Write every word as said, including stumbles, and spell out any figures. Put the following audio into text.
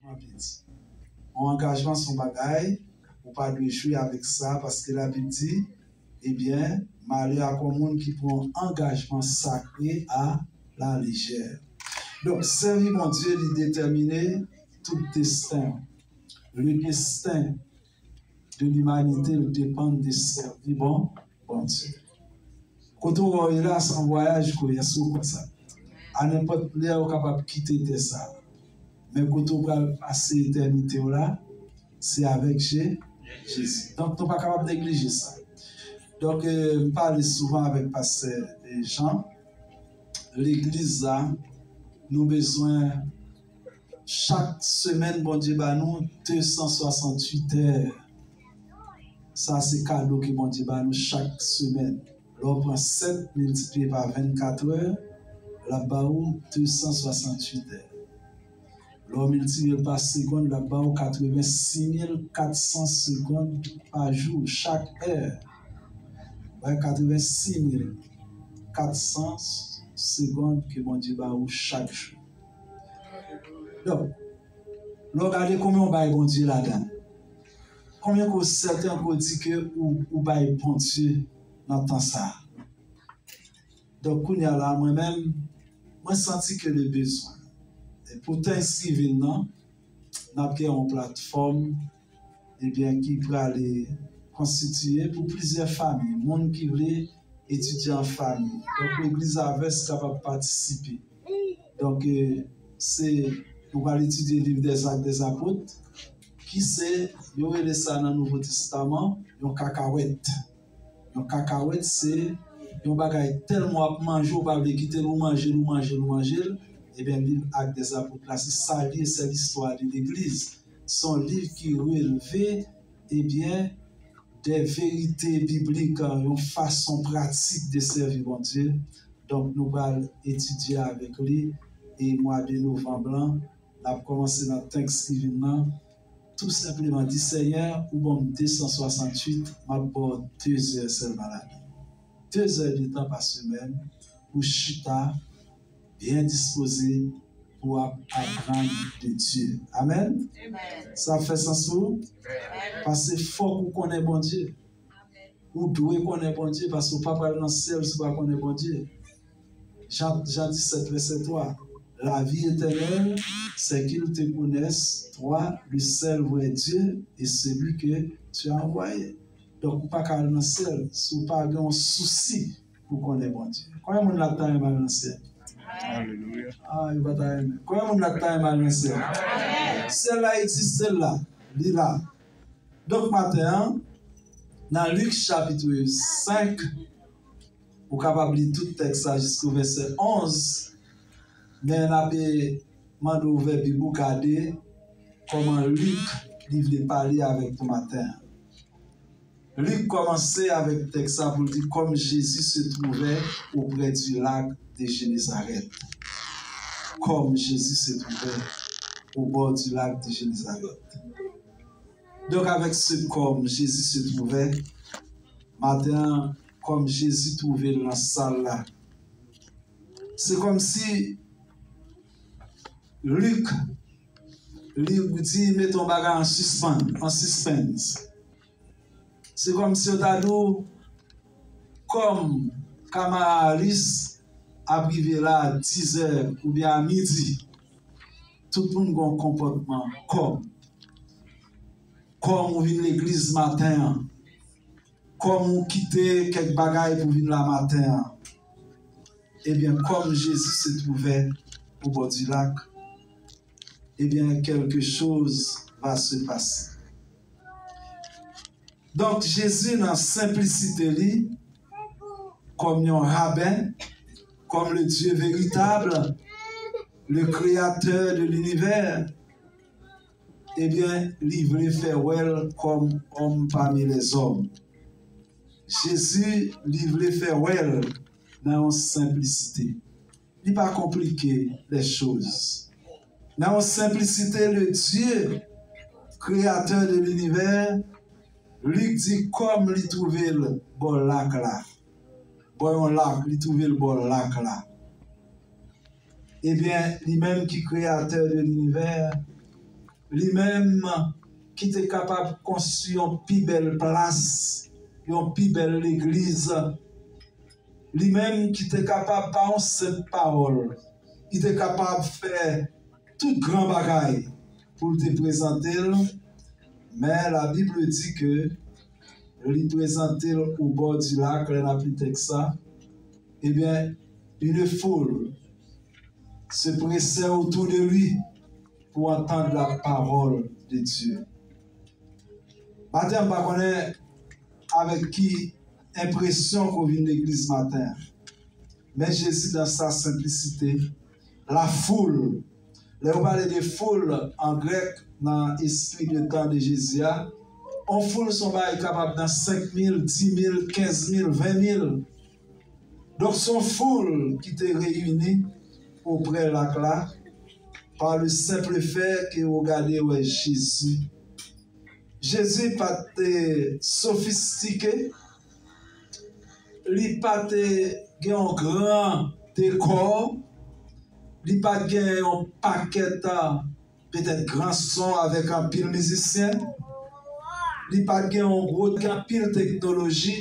Yon angajman se yon bagay, ou pa dwe jwe avèk sa, paske Labib di, ebyen, malè ak yon moun ki pran yon angajman sakre a la lejè. Donk, sèvi Bondye, li detèmine tout desten. Le destin de limanite depann de sèvi bon Bondye. Kote w wè w ye la, se yon vwayaj ke w ye, èske w kwè sa? A nenpòt lè, ou kapab kite tè sa a. Men kote w pral pase etènite w la, se avèk Je, Jezi. Donk, nou pa kapab neglije sa. Donk, eh, m pale souvan avèk pastè, eh, Jean. Legliz la, nou bezwen chak semèn, Bondye ba nou de san swasantuit è. Sa se kado ke Bondye ba nou chak semèn. Lè w pran sèt miltipliye pa vennkat è, l ap ba ou de san swasantuit è. Lè w miltipliye l pa segonn, l ap ba ou katrevensis mil kat san segonn pa jou, chak è. Wè, katrevensis mil kat san segonn ke Bondye ba ou chak jou. Donk, lè w gade konbyen w bay Bondye ladan, konbyen ke w sèten ke w di ke ou, ou bay Bondye nan tan sa a? Donk, kounye a la, mwen menm, mwen santi ke le bezwen. E pou Thanksgiving nan, n ap gen yon platfòm, ebyen, ki prale konstitiye pou plizyè fanmi, moun ki vle etidye an fanmi. Donk, legliz Harvest kapab patisipe. Donk, eh, se, nou pral etidye liv dèzak dèzapot, ki se, yo rele sa nan Nouvo Testaman, yon kakawèt. Yon kakawèt se yon bagay tèlman w ap manje, w pa vle kite l, ou manje l, ou manje l, ou manje l. Ebyen, liv Ak dèzapot la, se sa l ye, se listwa de legliz. Se yon liv ki relve, ebyen, de verite biblik, yon fason pratik de sèvi Bondye. Donk, nou pral etidye avèk li. E mwa de novanm lan, n ap kòmanse nan Thanksgiving nan. Tou senpleman di, Senyè, ou ban m de san swasantuit, m ap ba w de zè sèlman ladan. De zè de tan pa semèn pou chita byen dispoze pou ap aprann de Dye. Amèn? Amèn. Sa ap fè sans pou ou? Amèn. Paske fòk ou konnen Bondye. Ou dwe konnen Bondye, paske ou pa pral nan syèl si ou pa konnen Bondye. Jan, Jan disèt, vèsè twa. La vie éternelle, c'est qu'ils te connaissent, toi, le seul vrai Dieu, et celui que tu as envoyé. Donk, ou pa ka al nan syèl si ou pa gen yon sousi pou konnen Bondye. Konbyen moun la ta renmen al nan syèl? Alelouya. Ah, yo pa ta renmen. Konbyen moun la ta renmen al nan syèl? Syèl la egziste la. Li la. Donk, maten an, nan Lik chapit senk, ou kapab li tout tèks la jisko vèsè onz, men n ape mande w ouvè Bib ou gade kòman Lik li vle pale avèk nou maten an. Lik kòmanse avèk tèks sa pou l di, comme Jésus se trouvait auprès du lac de Génézareth. Comme Jésus se trouvait au bord du lac de Génézareth. Donk, avèk se comme Jésus se trouvait, maten an, kòm Jezi twouve l nan sal la, se kòmsi Lik, Lik di mete yon bagay an sispann, an sispens. Se kòmsi yo ta di w, kòm Kamala Harris ap rive la a dizè oubyen a midi, tout moun gen yon konpòtman kòm. Kòm ou vin legliz maten an, kòm ou kite kèk bagay pou vin la maten an, ebyen, kòm Jezi se trouvè au bord du lac, ebyen, quelque chose va se passer. Donk, Jezi, nan senplisite li, kòm yon raben, comme le Dieu véritable, le créateur de l'univers, ebyen, li vle fè wè l kòm homme parmi les hommes. Jezi, li vle fè wè l nan yon senplisite. Li pa konplike les choses. Nan yon senplisite, le Dieu, créateur de l'univers, Lik di kòm li twouve l bò lak la. Bò yon lak, li twouve l bò lak la. Ebyen, li menm ki créateur de l'univers, Li menm ki te kapab konstwi yon pi bèl plas, yon pi bèl legliz. Li menm ki te kapab pa yon senp pawòl, li te kapab fè tout gran bagay pou l te prezante l, men la Bible di ke li prezante l au bord du lac, lè n ap li tèks sa, ebyen, une foule se pressait autour de lui pour entendre la parole de Dieu. Maten, m pa konnen avèk ki enpresyon ke w vin legliz maten an. Men Jezi, dans sa simplicité, la foule. Lè yo pale de foul an grèk, nan espri de tan de Jezi a, yon foul se yon bagay ki kapab nan senk mil, dis mil, kenz mil, ven mil. Donk, se yon foul ki te reyini oprè lak la, pa le senp fè ke yo gade wè Jezi. Jezi pa te sofistike, li pa te gen yon gran dekò, li pa t gen yon pakèt, petèt, gran son avèk anpil mizisyen, li pa t gen yon gwo, anpil teknoloji.